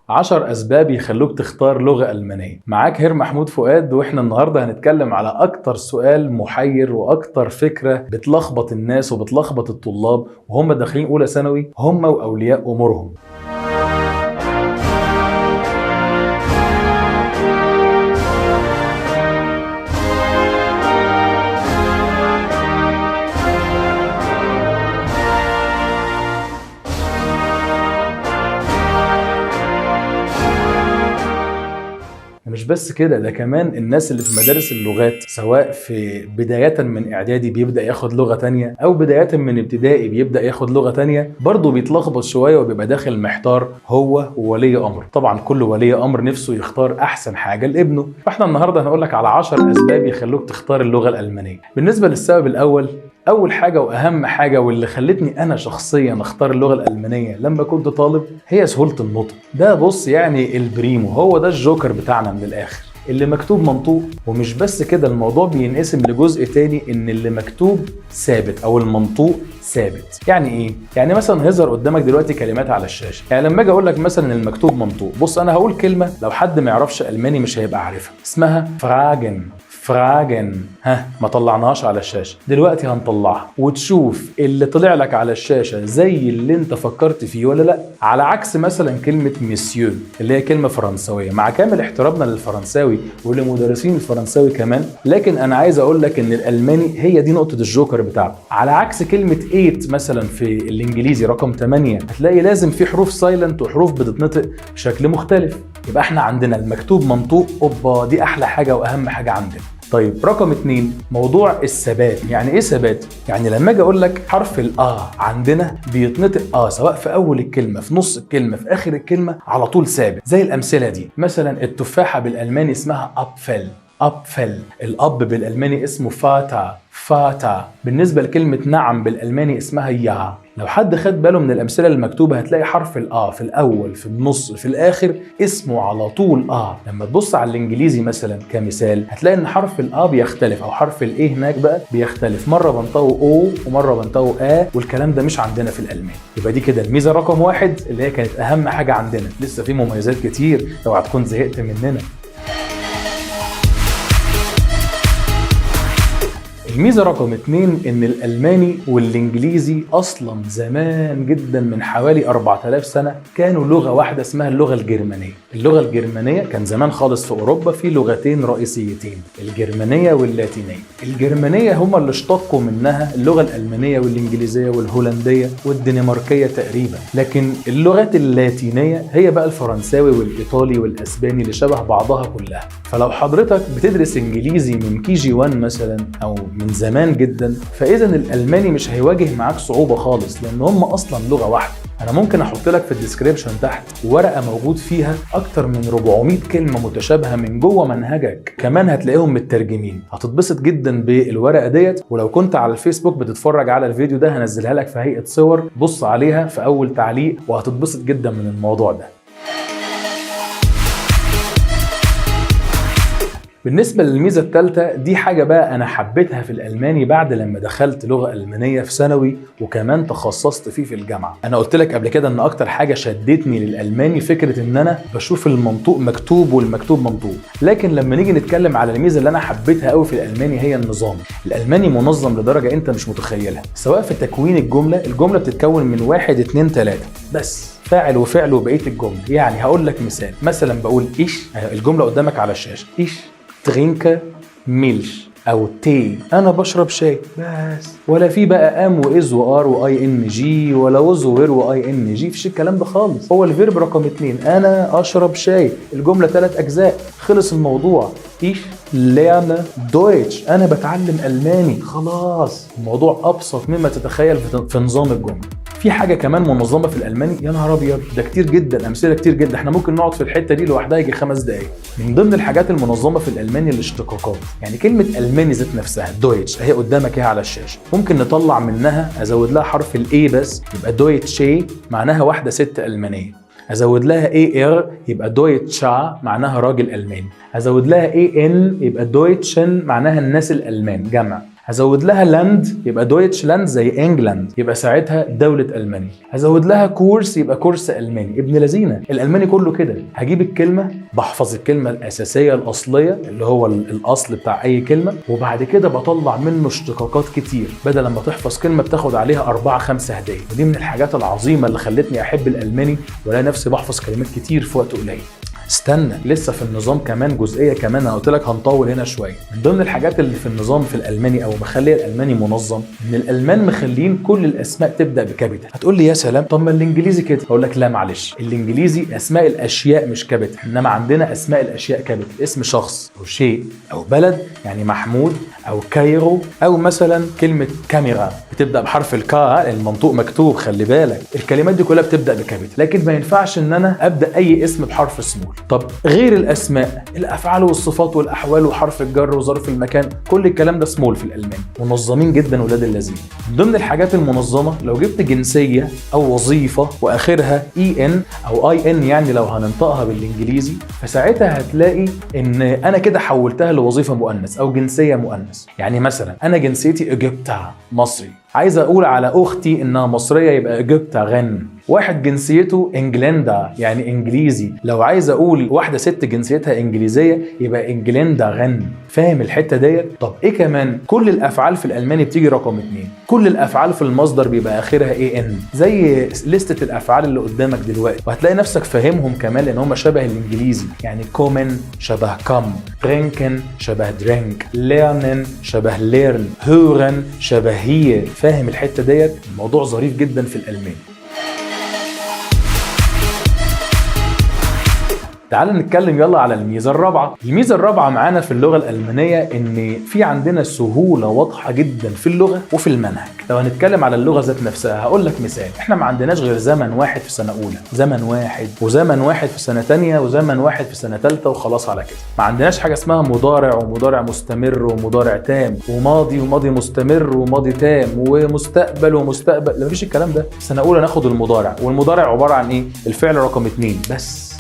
10 أسباب يخلوك تختار لغة ألمانية. معاك Herr محمود فؤاد، وإحنا النهاردة هنتكلم على أكتر سؤال محير وأكتر فكرة بتلخبط الناس وبتلخبط الطلاب وهم داخلين أولى ثانوي، هم وأولياء أمورهم. مش بس كده، ده كمان الناس اللي في مدارس اللغات، سواء في بداية من إعدادي بيبدأ ياخد لغة تانية أو بداية من ابتدائي بيبدأ ياخد لغة تانية، برضه بيتلخبط شوية وبيبقى داخل محتار هو وولي أمر. طبعا كل ولي أمر نفسه يختار أحسن حاجة لابنه، فاحنا النهاردة هنقولك على 10 أسباب يخلوك تختار اللغة الألمانية. بالنسبة للسبب الأول، أول حاجة وأهم حاجة واللي خلتني أنا شخصيا أختار اللغة الألمانية لما كنت طالب، هي سهولة النطق. ده بص يعني البريمو، هو ده الجوكر بتاعنا من الآخر، اللي مكتوب منطوق. ومش بس كده، الموضوع بينقسم لجزء تاني، إن اللي مكتوب ثابت أو المنطوق ثابت. يعني إيه؟ يعني مثلا هيظهر قدامك دلوقتي كلمات على الشاشة. يعني لما أجي أقول لك مثلا المكتوب منطوق، بص أنا هقول كلمة لو حد ما يعرفش ألماني مش هيبقى عارفها، اسمها fragen. fragen، ها ما طلعناهاش على الشاشة، دلوقتي هنطلعها وتشوف اللي طلع لك على الشاشة زي اللي انت فكرت فيه ولا لا. على عكس مثلا كلمة مسيو اللي هي كلمة فرنسوية، مع كامل احترامنا للفرنساوي ولمدرسين الفرنساوي كمان، لكن انا عايز اقول لك ان الالماني هي دي نقطة الجوكر بتاعته. على عكس كلمة 8 مثلا في الانجليزي رقم 8، هتلاقي لازم في حروف silent وحروف بتتنطق بشكل مختلف. يبقى احنا عندنا المكتوب منطوق، اوبا دي احلى حاجة واهم حاجة عندنا. طيب رقم 2، موضوع الثبات. يعني ايه ثبات؟ يعني لما اجي اقول لك حرف ال A عندنا بيتنطق ا، سواء في اول الكلمة، في نص الكلمة، في اخر الكلمة، على طول ثابت. زي الامثلة دي، مثلا التفاحة بالالماني اسمها Apfel، Apfel. الاب بالالماني اسمه Vater، Vater. بالنسبة لكلمة نعم بالالماني اسمها Ja. لو حد خد باله من الامثلة المكتوبة هتلاقي حرف ال A في الاول، في النص، في الاخر، اسمه على طول ا. لما تبص على الانجليزي مثلا كمثال، هتلاقي ان حرف ال A بيختلف، او حرف ال A هناك بقى بيختلف، مرة بنطقه او ومرة بنطقه ا، والكلام ده مش عندنا في الالماني. يبقى دي كده الميزة رقم 1 اللي هي كانت اهم حاجة عندنا. لسه في مميزات كتير، اوعى تكون زهقت مننا. الميزة رقم 2، إن الألماني والإنجليزي أصلا زمان جدا من حوالي 4000 سنة كانوا لغة واحدة اسمها اللغة الجرمانية. اللغة الجرمانية كان زمان خالص في أوروبا في لغتين رئيسيتين، الجرمانية واللاتينية. الجرمانية هما اللي اشتقوا منها اللغة الألمانية والإنجليزية والهولندية والدنماركية تقريبا، لكن اللغات اللاتينية هي بقى الفرنساوي والإيطالي والأسباني اللي شبه بعضها كلها. فلو حضرتك بتدرس إنجليزي من KG 1 مثلا أو من زمان جدا، فاذا الالماني مش هيواجه معاك صعوبة خالص، لان هم اصلا لغة واحدة. انا ممكن احط لك في ال description تحت ورقة موجود فيها اكتر من 400 كلمة متشابهة من جوه منهجك، كمان هتلاقيهم مترجمين. هتتبسط جدا بالورقة ديت. ولو كنت على الفيسبوك بتتفرج على الفيديو ده هنزلها لك في هيئة صور، بص عليها في اول تعليق وهتتبسط جدا من الموضوع ده. بالنسبة للميزة الثالثة، دي حاجة بقى أنا حبيتها في الألماني بعد لما دخلت لغة ألمانية في ثانوي وكمان تخصصت فيه في الجامعة. أنا قلت لك قبل كده إن أكتر حاجة شدتني للألماني فكرة إن أنا بشوف المنطوق مكتوب والمكتوب منطوق، لكن لما نيجي نتكلم على الميزة اللي أنا حبيتها قوي في الألماني هي النظام. الألماني منظم لدرجة أنت مش متخيلها، سواء في تكوين الجملة. الجملة بتتكون من 1 2 3 بس، فاعل وفعل وبقية الجملة. يعني هقول لك مثال، مثلا بقول ich، الجملة قدامك على الشاشة، ich trinke Milch او Tee، انا بشرب شاي بس، ولا في بقى am و is و are و ing، ولا was و were و ing، مفيش الكلام ده خالص. هو ال verb رقم 2، انا اشرب شاي، الجملة 3 اجزاء، خلص الموضوع. ich lerne Deutsch، انا بتعلم الماني، خلاص. الموضوع ابسط مما تتخيل في نظام الجملة. في حاجة كمان منظمة في الالماني، يا نهار ابيض، ده كتير جدا، امثلة كتير جدا، احنا ممكن نقعد في الحتة دي لوحدها يجي 5 دقائق. من ضمن الحاجات المنظمة في الالماني الاشتقاقات. يعني كلمة الماني ذات نفسها Deutsch اهي قدامك اهي على الشاشة، ممكن نطلع منها ازود لها حرف ال E بس يبقى Deutsche، معناها واحدة ست المانية. ازود لها E R يبقى Deutscher، معناها راجل الماني. ازود لها E N يبقى Deutschen، معناها الناس الالمان جمع. هزود لها land يبقى Deutschland زي England، يبقى ساعتها دولة المانيا. هزود لها Kurs يبقى كورس الماني. ابن لذينه، الالماني كله كده. هجيب الكلمة، بحفظ الكلمة الاساسية الاصلية اللي هو الاصل بتاع اي كلمة، وبعد كده بطلع منه اشتقاقات كتير. بدل لما تحفظ كلمة بتاخد عليها 4 5 هدايا. ودي من الحاجات العظيمة اللي خلتني احب الالماني ولا نفسي بحفظ كلمات كتير في وقت قليل. استنى، لسه في النظام كمان جزئية كمان، انا قلت لك هنطول هنا شوية. من ضمن الحاجات اللي في النظام في الالماني او مخليه الالماني منظم، ان الالمان مخلين كل الاسماء تبدا ب capital. هتقول لي يا سلام، طب ما الانجليزي كده. هقول لك لا معلش، الانجليزي اسماء الاشياء مش capital، انما عندنا اسماء الاشياء capital. اسم شخص او شيء او بلد، يعني محمود او Cairo، او مثلا كلمة كاميرا بتبدا بحرف ال K، المنطوق مكتوب، خلي بالك. الكلمات دي كلها بتبدا ب capital، لكن ما ينفعش ان انا ابدا اي اسم بحرف سمول. طب غير الاسماء، الافعال والصفات والاحوال وحرف الجر وظرف المكان، كل الكلام ده سمول في الالماني. منظمين جدا ولاد اللذين. من ضمن الحاجات المنظمة، لو جبت جنسية او وظيفة واخرها EN او IN، يعني لو هننطقها بالانجليزي، فساعتها هتلاقي ان انا كده حولتها لوظيفة مؤنث او جنسية مؤنث. يعني مثلا انا جنسيتي Ägypter، مصري، عايز اقول على اختي انها مصرية يبقى Ägypterin. واحد جنسيته Engländer يعني انجليزي، لو عايز اقول واحدة ست جنسيتها انجليزية يبقى Engländerin. فاهم الحتة ديت؟ طب ايه كمان؟ كل الافعال في الالماني بتيجي رقم 2، كل الافعال في المصدر بيبقى اخرها EN، زي لستة الافعال اللي قدامك دلوقتي، وهتلاقي نفسك فاهمهم كمان لان هم شبه الانجليزي. يعني kommen شبه come، trinken شبه drink، lernen شبه learn، hören شبه hear. فاهم الحتة ديت؟ الموضوع ظريف جدا في الالماني. تعال نتكلم يلا على الميزة الرابعة. الميزة الرابعة معانا في اللغة الألمانية إن في عندنا سهولة واضحة جدا في اللغة وفي المنهج. لو هنتكلم على اللغة ذات نفسها، هقول لك مثال. احنا ما عندناش غير زمن واحد في سنة أولى، زمن واحد، وزمن واحد في سنة تانية، وزمن واحد في سنة تالتة، وخلاص على كده. ما عندناش حاجة اسمها مضارع ومضارع مستمر ومضارع تام وماضي وماضي مستمر وماضي تام ومستقبل ومستقبل، لا مفيش الكلام ده. سنة أولى ناخد المضارع، والمضارع عبارة عن إيه؟ الفعل رقم 2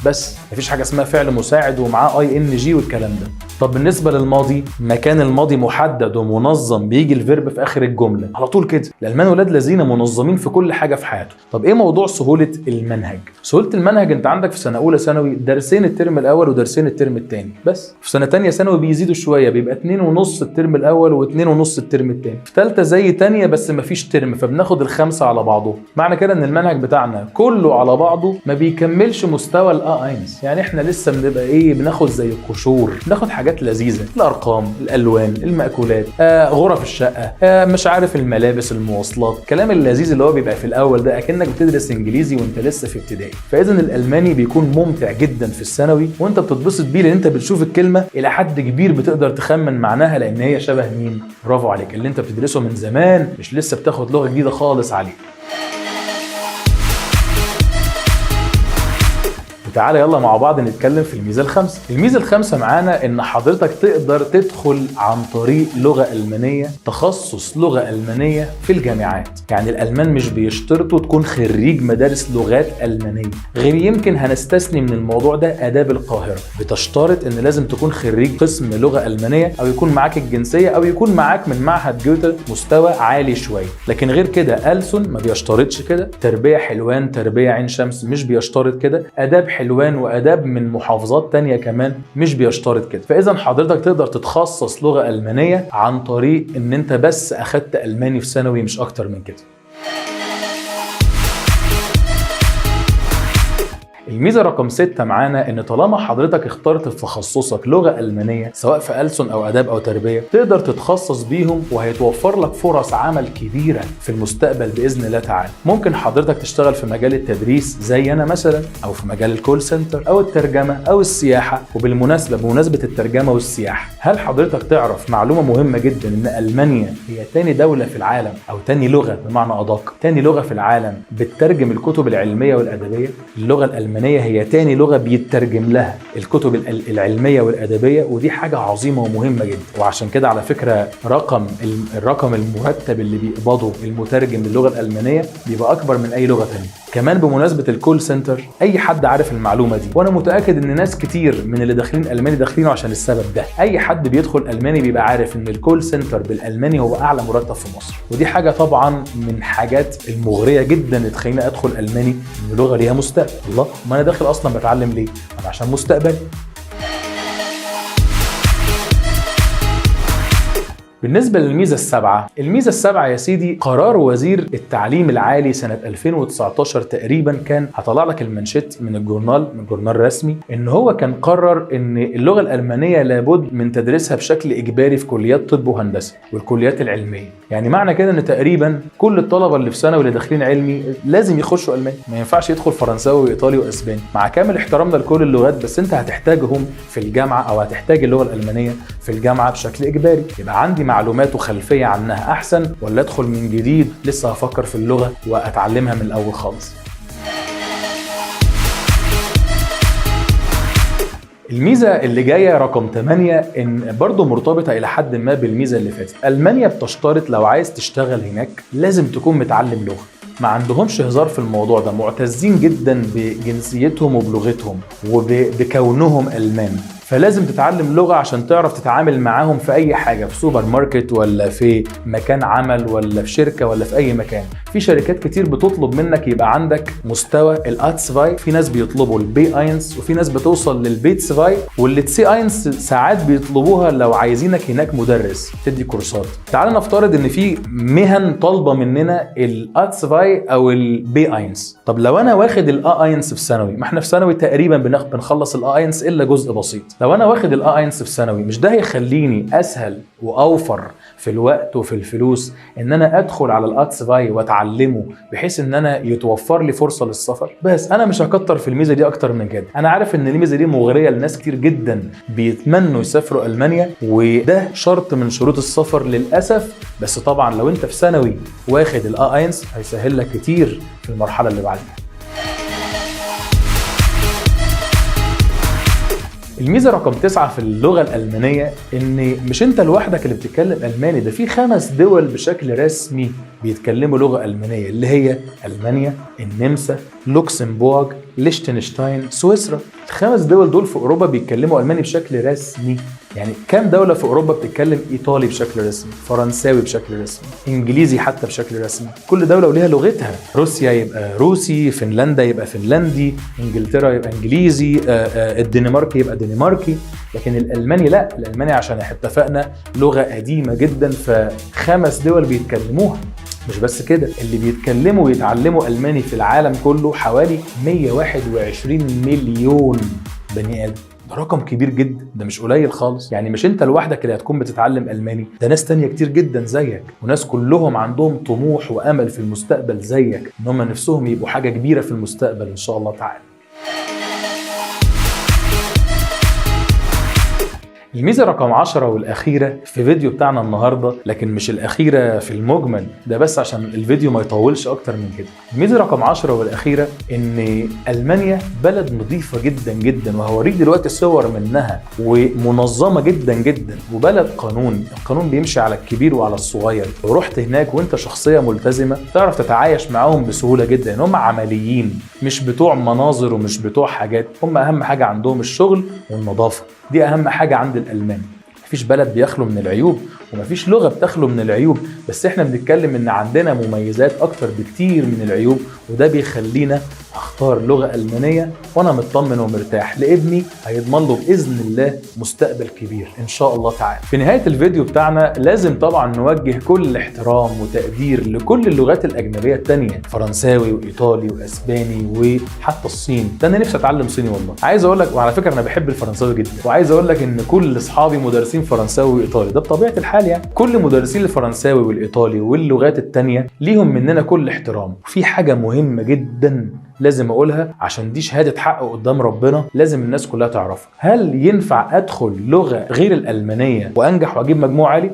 بس مفيش حاجة اسمها فعل مساعد ومعاه ING والكلام ده. طب بالنسبة للماضي، مكان الماضي محدد ومنظم، بيجي ال verb في اخر الجملة على طول كده. الالمان ولاد لذينه منظمين في كل حاجة في حياتهم. طب ايه موضوع سهولة المنهج؟ سهولة المنهج، انت عندك في سنة اولى ثانوي درسين الترم الاول ودرسين الترم الثاني بس. في سنة ثانية ثانوي بيزيدوا شوية، بيبقى 2.5 الترم الاول و2.5 الترم الثاني. في ثالثة زي ثانية بس مفيش ترم، فبناخد الخمسة على بعضه. معنى كده ان المنهج بتاعنا كله على بعضه ما بيكملش مستوى ال A1، يعني احنا لسه بنبقى ايه، بناخد زي قشور، بناخد حاجات لذيذة، الارقام، الالوان، المأكولات، غرف الشقة، مش عارف الملابس، المواصلات، الكلام اللذيذ اللي هو بيبقى في الاول ده، اكنك بتدرس انجليزي وانت لسه في ابتدائي. فاذا الالماني بيكون ممتع جدا في الثانوي وانت بتتبسط بيه، لان انت بتشوف الكلمة الى حد كبير بتقدر تخمن معناها، لان هي شبه مين؟ برافو عليك، اللي انت بتدرسه من زمان، مش لسه بتاخد لغة جديدة خالص عليه. تعالى يلا مع بعض نتكلم في الميزة الخامسة. الميزة الخامسة معانا ان حضرتك تقدر تدخل عن طريق لغة المانية، تخصص لغة المانية في الجامعات. يعني الالمان مش بيشترطوا تكون خريج مدارس لغات المانية، غير يمكن هنستثني من الموضوع ده اداب القاهرة، بتشترط ان لازم تكون خريج قسم لغة المانية، او يكون معاك الجنسية، او يكون معاك من معهد جوته مستوى عالي شوية. لكن غير كده ألسن ما بيشترطش كده، تربيه حلوان، تربيه عين شمس مش بيشترط كده، اداب حلوان واداب من محافظات تانية كمان مش بيشترط كده. فاذا حضرتك تقدر تتخصص لغة المانية عن طريق ان انت بس اخدت الماني في ثانوي، مش اكتر من كده. الميزة رقم 6 معانا ان طالما حضرتك اخترت في تخصصك لغة المانية سواء في ألسن او اداب او تربيه، تقدر تتخصص بيهم وهيتوفر لك فرص عمل كبيرة في المستقبل باذن الله تعالى. ممكن حضرتك تشتغل في مجال التدريس زي انا مثلا، او في مجال ال call center، او الترجمة، او السياحة. وبالمناسبة، بمناسبة الترجمة والسياحة، هل حضرتك تعرف معلومة مهمة جدا ان المانيا هي تاني دولة في العالم، او تاني لغة بمعنى ادق، تاني لغة في العالم بتترجم الكتب العلمية والادبية؟ اللغة الألمانية هي تاني لغة بيترجم لها الكتب العلمية والأدبية، ودي حاجة عظيمة ومهمة جدا. وعشان كده على فكرة الرقم المرتب اللي بيقبضه المترجم للغة الألمانية بيبقى أكبر من أي لغة تانية. كمان بمناسبة ال call center، اي حد عارف المعلومة دي، وانا متاكد ان ناس كتير من اللي داخلين الماني داخلينه عشان السبب ده. اي حد بيدخل الماني بيبقى عارف ان ال call center بالالماني هو اعلى مرتب في مصر، ودي حاجة طبعا من حاجات المغريه جدا اللي تخليني ادخل الماني، ان لغة ليها مستقبل. الله، ما انا داخل اصلا بتعلم ليه؟ انا عشان مستقبلي. بالنسبة للميزة السابعة، الميزة السابعة يا سيدي قرار وزير التعليم العالي سنة 2019 تقريبا، كان هطلع لك المانشيت من الجورنال، من جورنال رسمي، ان هو كان قرر ان اللغة الألمانية لابد من تدريسها بشكل إجباري في كليات طب وهندسة والكليات العلمية. يعني معنى كده ان تقريبا كل الطلبة اللي في ثانوي اللي داخلين علمي لازم يخشوا ألماني، ما ينفعش يدخل فرنساوي وإيطالي وأسباني، مع كامل احترامنا لكل اللغات، بس انت هتحتاجهم في الجامعة او هتحتاج اللغة الألمانية في الجامعة بشكل إجباري. يبقى عندي معلومات وخلفية عنها أحسن، ولا أدخل من جديد لسه هفكر في اللغة وأتعلمها من الأول خالص؟ الميزة اللي جاية رقم 8، إن برضو مرتبطة إلى حد ما بالميزة اللي فاتت. ألمانيا بتشترط لو عايز تشتغل هناك لازم تكون متعلم لغة، ما عندهمش هزار في الموضوع ده، معتزين جدا بجنسيتهم وبلغتهم وبكونهم ألمان، فلازم تتعلم لغة عشان تعرف تتعامل معاهم في أي حاجة، في سوبر ماركت ولا في مكان عمل ولا في شركة ولا في أي مكان. في شركات كتير بتطلب منك يبقى عندك مستوى ال A zwei، في ناس بيطلبوا ال B eins، وفي ناس بتوصل لل B zwei، وال C eins ساعات بيطلبوها لو عايزينك هناك مدرس تدي كورسات. تعال نفترض ان في مهن طالبة مننا ال A zwei او ال B eins. طب لو انا واخد ال A eins في ثانوي، ما احنا في ثانوي تقريبا بنخلص ال A eins الا جزء بسيط، لو انا واخد ال A eins في ثانوي، مش ده هيخليني اسهل واوفر في الوقت وفي الفلوس ان انا ادخل على ال A zwei واتعلمه بحيث ان انا يتوفر لي فرصة للسفر؟ بس انا مش هكتر في الميزة دي اكتر من كده. انا عارف ان الميزة دي مغرية لناس كتير جدا بيتمنوا يسافروا المانيا، وده شرط من شروط السفر للاسف، بس طبعا لو انت في ثانوي واخد ال A eins هيسهل لك كتير في المرحلة اللي بعديها. الميزة رقم 9 في اللغة الألمانية، إن مش أنت لوحدك اللي بتتكلم ألماني، ده في 5 دول بشكل رسمي بيتكلموا لغة ألمانية، اللي هي ألمانيا، النمسا، لوكسمبورغ، ليشتنشتاين، سويسرا. ال5 دول دول في أوروبا بيتكلموا ألماني بشكل رسمي. يعني كام دولة في أوروبا بتتكلم إيطالي بشكل رسمي، فرنساوي بشكل رسمي، إنجليزي حتى بشكل رسمي؟ كل دولة وليها لغتها. روسيا يبقى روسي، فنلندا يبقى فنلندي، إنجلترا يبقى إنجليزي، الدنمارك يبقى دنماركي. لكن الألماني لا، الألماني عشان احنا اتفقنا لغة قديمة جدا، ف5 دول بيتكلموها. مش بس كده، اللي بيتكلموا ويتعلموا ألماني في العالم كله حوالي 121 مليون بني آدم. ده رقم كبير جدا، ده مش قليل خالص. يعني مش انت لوحدك اللي هتكون بتتعلم ألماني، ده ناس تانية كتير جدا زيك، وناس كلهم عندهم طموح وأمل في المستقبل زيك، ان هم نفسهم يبقوا حاجة كبيرة في المستقبل إن شاء الله تعالى. الميزة رقم 10 والأخيرة في فيديو بتاعنا النهاردة، لكن مش الأخيرة في المجمل، ده بس عشان الفيديو ما يطولش أكتر من كده. الميزة رقم 10 والأخيرة إن ألمانيا بلد نظيفة جدا جدا، وهوريك دلوقتي صور منها، ومنظمة جدا جدا، وبلد قانون، القانون بيمشي على الكبير وعلى الصغير. لو رحت هناك وانت شخصية ملتزمة تعرف تتعايش معاهم بسهولة جدا، إن هم عمليين، مش بتوع مناظر ومش بتوع حاجات، هم أهم حاجة عندهم الشغل والنظافة، دي أهم حاجة عند الألمان. مفيش بلد بيخلو من العيوب، ومفيش لغة بتخلو من العيوب، بس احنا بنتكلم ان عندنا مميزات اكتر بكتير من العيوب، وده بيخلينا اختار لغة ألمانية وانا مطمن ومرتاح لابني، هيضمن له بإذن الله مستقبل كبير ان شاء الله تعالى. في نهاية الفيديو بتاعنا لازم طبعا نوجه كل احترام وتقدير لكل اللغات الأجنبية التانية، فرنساوي وإيطالي وأسباني وحتى الصين. ده انا نفسي اتعلم صيني والله. عايز اقول لك، وعلى فكرة انا بحب الفرنساوي جدا، وعايز اقول لك ان كل اصحابي مدرسين فرنساوي وايطالي، ده بطبيعة الحال يعني. كل مدرسين الفرنساوي والايطالي واللغات التانية ليهم مننا كل احترام. وفي حاجة مهمة جدا لازم اقولها عشان دي شهادة حق قدام ربنا، لازم الناس كلها تعرفها. هل ينفع ادخل لغة غير الألمانية وانجح واجيب مجموع عالي؟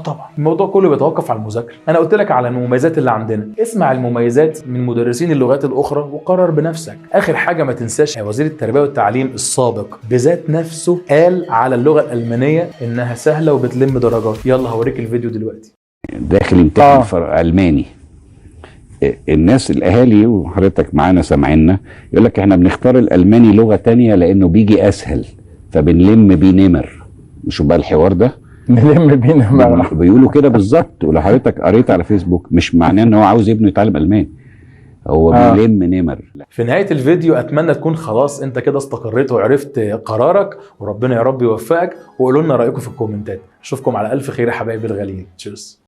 طبعا. الموضوع كله بيتوقف على المذاكرة. انا قلت لك على المميزات اللي عندنا، اسمع المميزات من مدرسين اللغات الاخرى وقرر بنفسك. اخر حاجة ما تنساش، وزير التربية والتعليم السابق بذات نفسه قال على اللغة الألمانية انها سهلة وبتلم درجات. يلا هوريك الفيديو دلوقتي. داخل امتحان الماني، الناس الاهالي وحضرتك معانا سامعينا يقول لك احنا بنختار الالماني لغة تانية لانه بيجي اسهل، فبنلم بيه نمر. مش بقى الحوار ده نلم بيه نمر، بيقولوا كده بالظبط. ولو حضرتك قريت على فيسبوك مش معناه ان هو عاوز ابنه يتعلم الماني، هو بيلم نمر. في نهاية الفيديو أتمنى تكون خلاص أنت كده استقريت وعرفت قرارك، وربنا يا رب يوفقك، وقولوا لنا رأيكم في الكومنتات. أشوفكم على ألف خير يا حبايبي الغاليين. تشيرز.